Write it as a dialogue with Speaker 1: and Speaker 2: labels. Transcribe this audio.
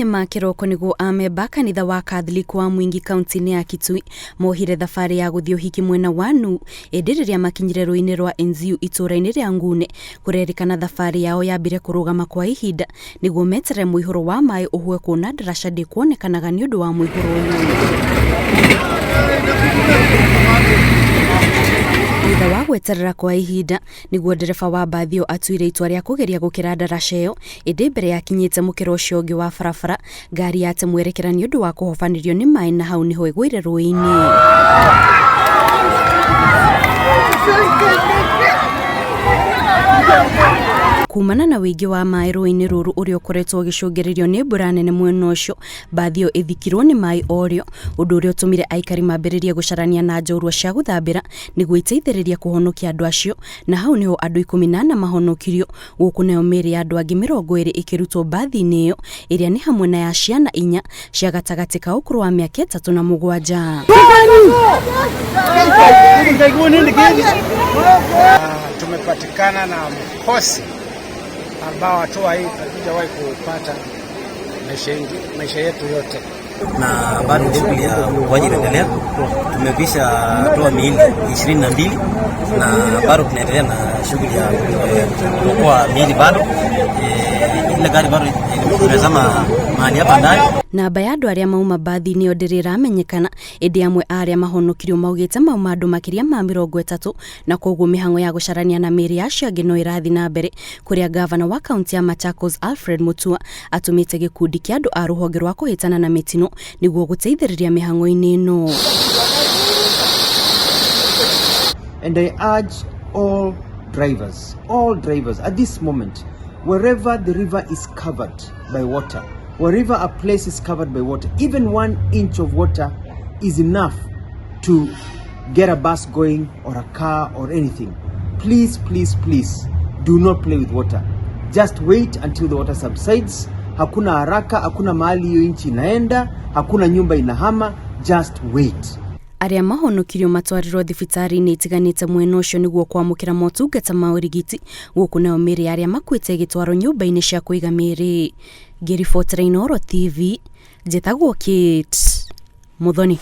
Speaker 1: Mathaa-inĩ ma kĩroko nĩguo amemba a kanitha wa Catholic wa Mwingi kaunti-inĩ ya Kitui mohire thabarĩ ya gũthiĩ ũhiki mwena wa Nuu, ĩndĩ rĩrĩa makinyire rũĩ-inĩ rwa Enziu itũũra-inĩ rĩa Ngune, kũrerĩkana thabarĩ yao yambire kũrũgama kwa ihinda nĩguo meterere mũihũro wa maĩ ũhũe kuona ndaraca ndĩkuonekanaga nĩ ũndũ wa mũihũro ũyũ. Thutha wa gweterera kwa ihinda nĩguo ndereba wa mbathi ĩyo atuire itua rĩa kũgeria gũkĩra ndaraca ĩyo, ĩndĩ mbere ya akinyĩte mũkĩra ũcio ũngĩ wa barabara, ngari yate mwerekera nĩ ũndũ wa kũhobanĩrio nĩ maĩ na hau nĩho ĩgũire rũĩ-inĩ. Kumana na ũingĩ wa maĩ rũĩ-inĩ rũrũ ũrĩa ũkoretwo ũgĩcũngĩrĩrio nĩ mbura nene mwena ũcio, mbathi ĩyo ĩthikirwo nĩ maĩ o rĩo, ũndũ ũrĩa ũtũmire aikari mambĩrĩrie gũcarania na njorua cia gũthambĩra nĩguo iteithĩrĩrie kũhonokia andũ acio, na hau nĩho andũ 14 mahonokirio, gũkũ nayo mĩĩrĩ ya andũ angĩ 20 ĩkĩrutwo mbathi-inĩ ĩyo, ĩrĩa nĩ hamwe na ya ciana inya cia gatagatĩ ka ũkũrũ wa mĩaka 3 na 7.
Speaker 2: Tumepatikana na mkosi ambao hatua hii hatujawahi kupata maisha yetu yote.
Speaker 3: Na bado shughuli ya uokoaji inaendelea. Tumekwisha toa miili 22 na bado tunaendelea na shughuli ya kuokoa miili bado. Ile gari bado imezama mahali hapa ndani.
Speaker 1: Namba ya andũ arĩa mauma mbathi-inĩ ĩyo ndĩrĩ ĩramenyekana, ĩndĩ amwe a arĩa mahonokirio maugĩte mauma andũ makĩria ma 30, na koguo mĩhang'o ya gũcarania na mĩĩrĩ ya acio angĩ no ĩrathiĩ na mbere, kũrĩa gavana wa kaunti ya Machakos Alfred Mutua atũmĩte gĩkundi kĩa andũ a rũhonge rwa kũhĩtana na mĩtino nĩguo gũteithĩrĩria mĩhang'o-inĩ ĩno.
Speaker 4: And I urge all drivers at this moment, wherever the river is covered by water, wherever a place is covered by water, even 1 inch of water is enough to get a bus going or a car or anything. Please, please, please do not play with water. Just wait until the water subsides. Hakuna haraka, hakuna mahali hiyo inchi inaenda, hakuna nyumba inahama, just wait.
Speaker 1: Arĩa mahonokirio matwarirwo thibitarĩ-inĩ itiganĩte mwena ũcio nĩguo kwamũkĩra motungata ma ũrigiti, gũkũ nayo mĩĩrĩ ya arĩa makuĩte ĩgĩtwarwo nyũmba-inĩ cia kũiga mĩĩrĩ. Ngĩribotera Inooro TV, njĩtagwo Kate Muthoni.